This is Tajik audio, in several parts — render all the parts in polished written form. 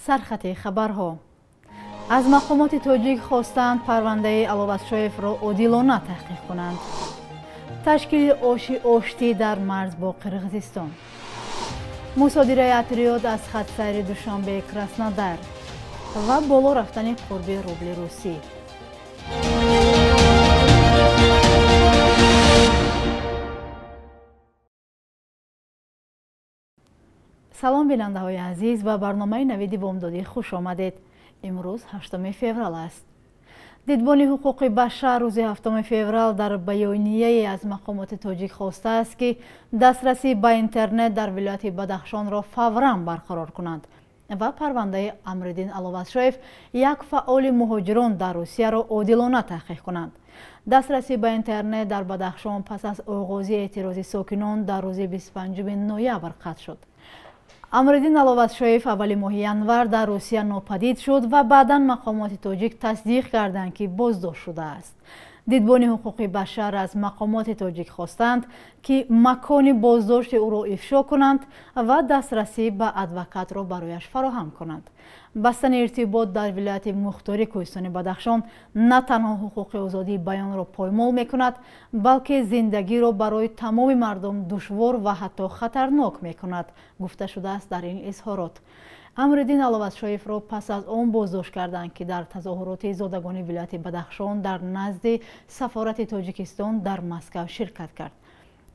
Сархати хабарҳо. Аз мақомоти тоҷик хостанд парвандаи Аловатшоевро одилона таҳқиқ кунанд. Ташкили оши оштӣ дар марз бо Қирғизистон. Мусодираи атриёт аз хатсайри Душанбе Краснодар ва боло рафтани қурби рубли русӣ. Салом, бинандаҳои азиз, ба барномаи навиди бомдодӣ хуш омадед. Имрӯз 8 феврал аст. Дидбони ҳуқуқи башар рӯзи 7 феврал дар баёнияе аз мақомоти тоҷик хостааст, ки дастрасӣ ба интернет дар вилояти Бадахшонро фавран барқарор кунанд ва парвандаи Амриддин Аловатшоев, як фаъоли муҳоҷирон дар Русияро одилона таҳқиқ кунанд. Дастрасӣ ба интернет дар Бадахшон пас аз оғози эътирози сокинон дар рӯзи 25 ноябр қатъ шуд. Амриддин Аловатшоев аввали моҳи январ дар Русия нопадид шуд ва баъдан мақомоти тоҷик тасдиқ карданд, ки боздошт шудааст. Дидбони ҳуқуқи башар аз мақомоти тоҷик хостанд, ки макони боздошти ӯро ифшо кунанд ва дастрасӣ ба адвокатро барояш фароҳам кунанд. Бастани иртибот дар вилояти мухтори Кӯҳистони Бадахшон на танҳо ҳуқуқи озодии баёнро поймол мекунад, балки зиндагиро барои тамоми мардум душвор ва ҳатто хатарнок мекунад, гуфта шудааст дар ин изҳорот. Амриддин Аловатшоевро пас аз он боздошт карданд, ки дар тазоҳуроти зодагони вилояти Бадахшон дар назди сафорати Тоҷикистон дар Москав ширкат кард.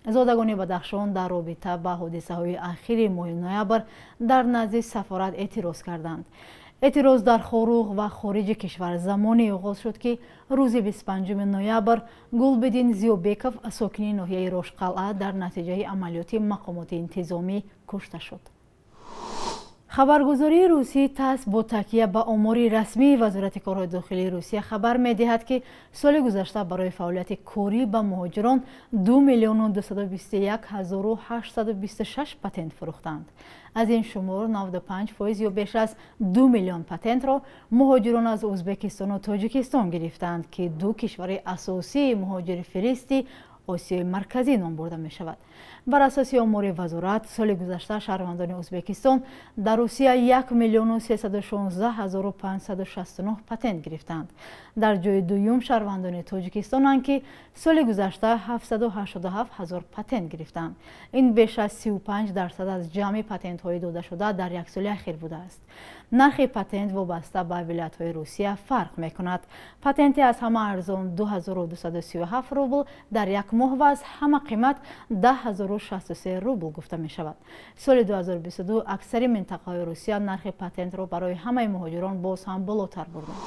Зодагони Бадахшон дар робита ба ҳодисаҳои ахири моҳи ноябр дар назди сафорат эътироз карданд. Эътироз дар Хоруғ ва хориҷи кишвар замоне оғоз шуд, ки рӯзи 25 ноябр Гулбиддин Зиёбеков, сокини ноҳияи Рошқалъа, дар натиҷаи амалиёти мақомоти интизомӣ кушта шуд. Хабаргузории русии ТАСС бо такя ба омори расмии Вазорати корҳои дохилии Русия хабар медиҳад, ки соли гузашта барои фаъолияти корӣ ба муҳоҷирон 2 221 826 патент фурӯхтанд. Аз ин шумор 95% ё беш аз 2 миллион патентро муҳоҷирон аз Ӯзбекистону Тоҷикистон гирифтанд, ки ду кишвари асосии муҳоҷирфиристи Осиёи Марказӣ ном бурда мешавад. Бар асоси омори вазорат, соли гузашта шаҳрвандони Ӯзбекистон дар Русия 1 316 569 патент гирифтанд. Дар ҷои дуюм шаҳрвандони Тоҷикистонанд, ки соли гузашта 787 ҳазор патент гирифтанд. Ин беш аз 35% аз ҷамъи патентҳои додашуда дар як соли ахир будааст. Нархи патент вобаста ба вилоятҳои Русия фарқ мекунад. Патенти аз ҳама арзон 2237 рубл дар як моҳ ва аз ҳама қимат 10063 рубл гуфта мешавад. Соли 2022 аксари минтақаҳои Русия нархи патентро барои ҳамаи муҳоҷирон боз ҳам болотар бурданд.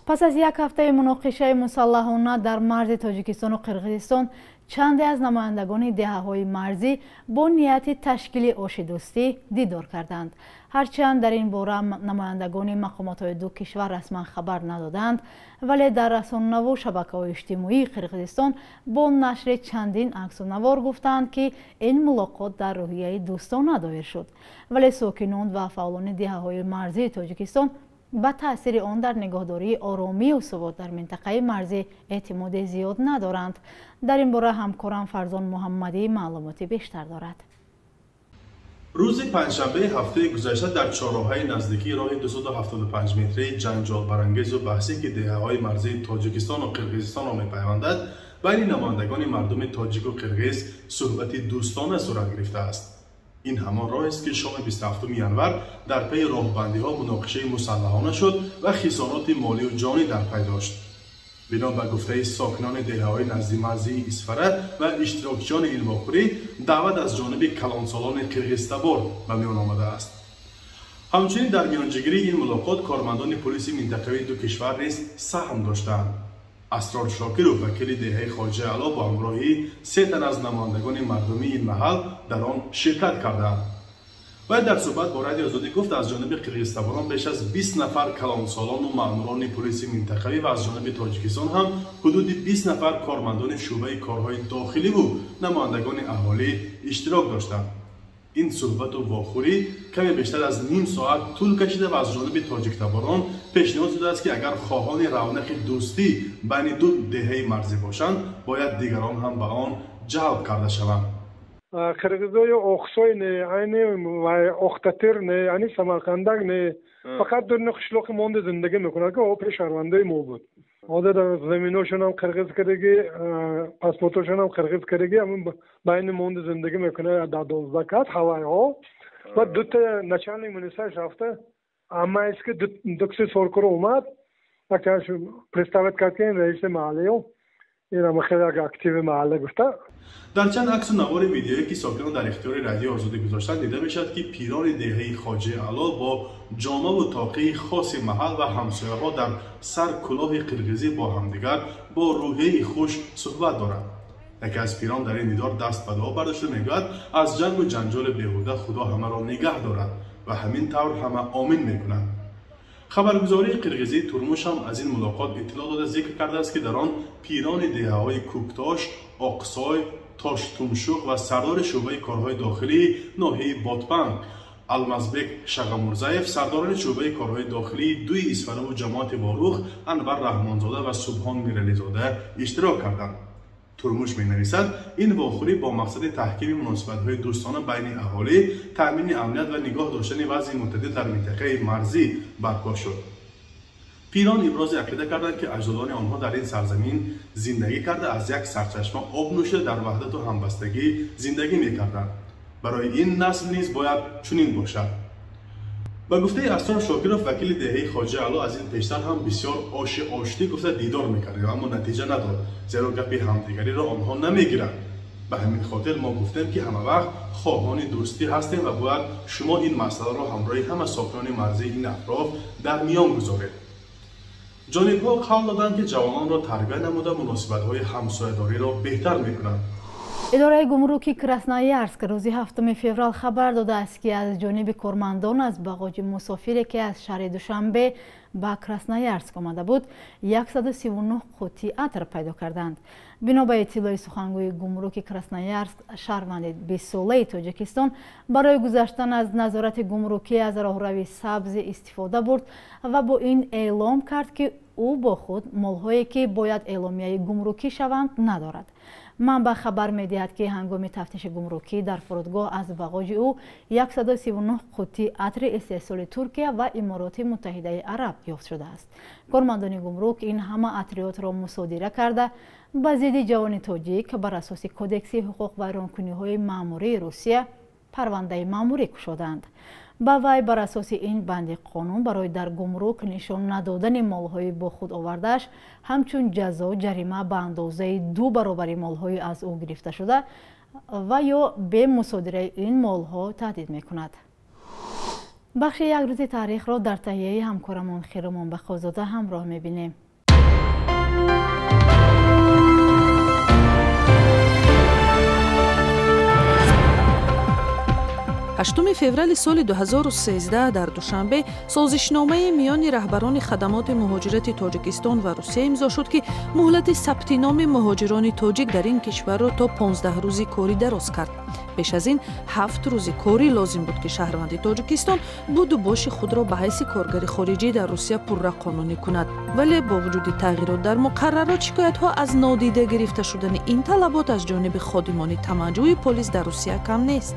Пас аз як ҳафтаи муноқишаи мусаллаҳона дар марзи Тоҷикистону Қирғизистон, чанде аз намояндагони деҳаҳои марзӣ бо нияти ташкили оши дӯстӣ дидор карданд. Ҳарчанд дар ин бора намояндагони мақомотҳои ду кишвар расман хабар надоданд, вале дар расонаву шабакаҳои иҷтимоии Қирғизистон бо нашри чандин аксу навор гуфтанд, ки ин мулоқот дар рӯҳияи дӯстона доир шуд. Вале сокинон ва фаъолони деҳаҳои марзии Тоҷикистон ба таъсири он дар нигоҳдории оромию субот дар минтақаи марзӣ эътимоди зиёд надоранд. Дар ин бора ҳамкорам Фарзон Муҳаммадӣ маълумоти бештар дорад. Рӯзи панҷшанбеи ҳафтаи гузашта дар чорроҳаи наздикии роҳи 275 метрии ҷанҷолбарангезу баҳсӣ, ки деҳаҳои марзии Тоҷикистону Қирғизистонро мепайвандад, байни намояндагони мардуми тоҷику қирғиз суҳбати дӯстона сурат гирифтааст. Ин ҳамон роҳест, ки шоми 27 январ дар пайи роҳбандиҳо муноқишаи мусаллаҳона шуд ва хисороти молию ҷонӣ дар пай дошт. Бино ба гуфтаи сокинони деҳаҳои наздимарзии Исфара ва иштирокчиёни ин вохӯрӣ, даъват аз ҷониби калонсолони қирғизтабор ба миён омадааст. Ҳамчунин дар миёнҷигирии ин мулоқот кормандони полиси минтақавии ду кишвар низ саҳм доштанд. Асрор Шокиров, вакили деҳаи Хоҷаи Аъло, бо ҳамроҳии се тан аз намояндагони мардумии ин маҳал дар он ширкат карданд. Вай дар суҳбат бо Радиои Озодӣ гуфт, аз ҷониби қирғизтаборон беш аз 20 нафар калонсолону маъмурони полиси минтақавӣ ва аз ҷониби Тоҷикистон ҳам ҳудуди 20 нафар кормандони шӯъбаи корҳои дохиливу намояндагони аҳолӣ иштирок доштанд. Ин суҳбату вохӯрӣ каме бештар аз ним соат тӯл кашида ва аз ҷониби тоҷиктаборон пешниҳод шудааст, ки агар хоҳони равнақи дӯстӣ байни ду деҳаи марзӣ бошанд, бояд дигарон ҳам ба он ҷалб карда шаванд. Қирғизои Оқсой не, айни Охтатир не, айни Самарқандак не, фақат дурни қишлоқи монда зиндагӣ мекунад, ки о пеш шаҳрвандаи мо буд. Ҳозир заминошонам қирғиз кардагӣ, паспортошонам қирғиз кардагӣ, ҳамин байни монда зиндагӣ мекунад дар 12 кас ҳавайҳо. Ва дута начальник милисаш рафта амайски дукси соркуро омад, акаш представить кард, ки ин раиси маҳаллиё, инам хеле як активи маҳалла гуфта. Дар чанд аксу навори видеое, ки сокинон дар ихтиёри Радиои Озодӣ гузоштанд, дида мешавад, ки пирони деҳаи Хоҷаи Аъло бо ҷомаву тоқии хоси маҳал ва ҳамсояҳо, дар сар кулоҳи қирғизӣ, бо ҳамдигар бо рӯҳияи хуш суҳбат доранд. Яке аз пирон дар ин дидор даст ба дуо бардошта мегӯяд: аз ҷангу ҷанҷоли беҳуда Худо ҳамаро нигаҳ дорад, ва ҳамин тавр ҳама омин мекунанд. Хабаргузории қирғизии Турмуш ҳам аз ин мулоқот иттилоъ дода, зикр кардааст, ки дар он пирони деҳаҳои Кӯктош, Оқсой, Тоштумшуқ ва сардори шӯъбаи корҳои дохилии ноҳияи Ботпанг Алмазбек Шағамурзаев, сардорони шӯъбаи корҳои дохилии дуи Исфараву ҷамоати Ворух Анвар Раҳмонзода ва Субҳон Мирализода иштирок карданд. Турмуш менависад, ин вохӯрӣ бо мақсади таҳкими муносибатҳои дӯстона байни аҳолӣ, таъмини амният ва нигоҳ доштани вазъи мӯътадил дар минтақаи марзӣ барпо шуд. Пирон ибрози ақида карданд, ки аҷдодони онҳо дар ин сарзамин зиндагӣ карда, аз як сарчашма об нӯшида, дар ваҳдату ҳамбастагӣ зиндагӣ мекарданд. Барои ин насл низ бояд чунин бошад. Ба гуфтаи Асрор Шокиров, вакили деҳаи Хоҷаи Аъло, аз ин пештар ҳам бисёр оши оштӣ гуфта дидор мекардем, аммо натиҷа надод, зеро гапи ҳамдигариро онҳо намегиранд. Ба ҳамин хотир мо гуфтем, ки ҳамавақт хоҳони дӯстӣ ҳастем ва бояд шумо ин масъаларо ҳамроҳи ҳама сокинони марзии ин атроф дар миён гузоред. Ҷонибҳо қавл доданд, ки ҷавононро тарбия намуда, муносибатҳои ҳамсоядориро беҳтар мекунанд. Идораи гумруки Красноярск рӯзи 7 феврал хабар додааст, ки аз ҷониби кормандон аз бағоҷи мусофире, ки аз шаҳри Душанбе ба Красноярск омада буд, 139 қуттии атр пайдо карданд. Бино ба иттилои сухангӯи гумруки Красноярск, шаҳрванди 20-солаи Тоҷикистон барои гузаштан аз назорати гумрукӣ аз роҳрави сабзи истифода бурд ва бо ин эълом кард, ки ӯ бо худ молҳое, ки бояд эъломияи гумрукӣ шаванд, надорад. Манбаъ хабар медиҳад, ки ҳангоми тафтиши гумрукӣ дар фурудгоҳ аз бағоҷи ӯ 139 қуттии атри истеҳсоли Туркия ва Имороти Муттаҳидаи Араб ёфт шудааст. Кормандони гумрук ин ҳама атриётро мусодира карда, ба зидди ҷавони тоҷик бар асоси Кодекси ҳуқуқвайронкуниҳои маъмурии Русия парвандаи маъмурӣ кушоданд. Ба вай бар асоси ин банди қонун барои дар гумрук нишон надодани молҳои бо худ овардааш ҳамчун ҷазо ҷарима ба андозаи 2 баробари молҳои аз ӯ гирифташуда ва ё бемусодираи ин молҳо таҳдид мекунад. Бахши як рӯзи таърихро дар таҳияи ҳамкорамон Хиромон Бақозода ҳамроҳ мебинем. 8 феврали соли 2013 дар Душанбе созишномаи миёни раҳбарони хадамоти муҳоҷирати Тоҷикистон ва Русия имзо шуд, ки муҳлати сабти номи муҳоҷирони тоҷик дар ин кишварро то 15 рӯзи корӣ дароз кард. Пеш аз ин 7 рӯзи корӣ лозим буд, ки шаҳрванди Тоҷикистон буду боши худро ба ҳайси коргари хориҷӣ дар Русия пурра қонунӣ кунад. Вале бо вуҷуди тағйирот дар муқаррарот, шикоятҳо аз нодида гирифта шудани ин талабот аз ҷониби ходимони тамаъҷӯи полис дар Русия кам нест.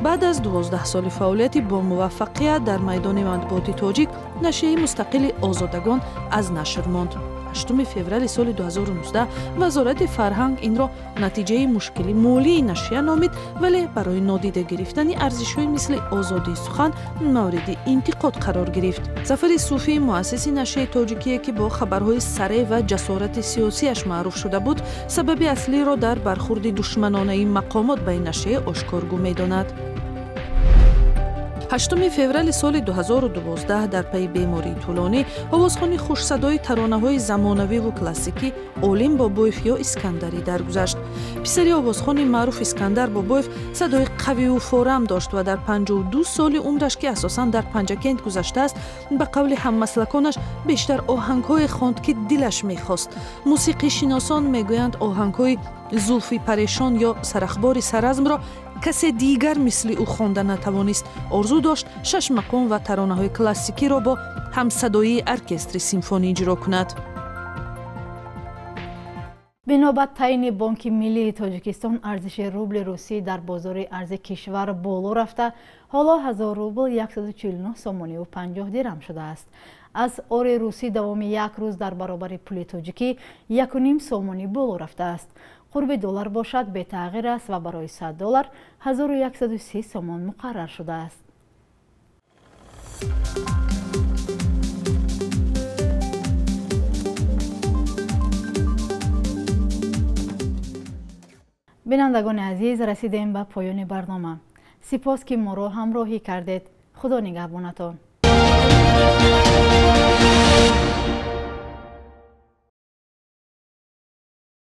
Баъд аз 12 соли фаъолияти бомуваффақият дар майдони матбуоти тоҷик, нашрияи мустақили Озодагон аз нашр монд. 8 феврали соли 2019 Вазорати фарҳанг инро натиҷаи мушкили молии нашрия номид, вале барои нодида гирифтани арзишҳои мисли озодии сухан мавриди интиқод қарор гирифт. Зафари Суфӣ, муассиси нашрияи тоҷикие, ки бо хабарҳои сареъ ва ҷасорати сиёсиаш маъруф шуда буд, сабаби аслиро дар бархурди душманонаи мақомот ба ин нашрия ошкоргӯ медонад. 8 феврали соли 2012 дар пайи бемории тӯлонӣ овозхони хушсадои таронаҳои замонавиву классикӣ Олим Бобоев ё Искандарӣ даргузашт. Писари овозхони маъруф Искандар Бобоев садои қавиву форам дошт ва дар 52 соли умраш, ки асосан дар Панҷакент гузаштааст, ба қавли ҳаммаслаконаш бештар оҳангҳое хонд, ки дилаш мехост. Мусиқишиносон мегӯянд, оҳангҳои Зулфи парешон ё Сарахбори саразмро касе дигар мисли ӯ хонда натавонист. Орзу дошт шаш мақом ва таронаҳои классикиро бо ҳамсадоии оркестри симфонӣ иҷро кунад. Бино ба таъйини Бонки Миллии Тоҷикистон, арзиши рубли русӣ дар бозори арзи кишвар боло рафта, ҳоло 1000 рубл 149 сомониву 50 дирам шудааст. Аз ори русӣ давоми як рӯз дар баробари пули тоҷикӣ 1,5 сомонӣ боло рафтааст. Қурби доллар бошад бетағйир аст ва барои 100 доллар 1130 сомон муқаррар шудааст. Бинандагони азиз, расидем ба поёни барнома. Сипос, ки моро ҳамроҳӣ кардед. Худо нигаҳбонатон.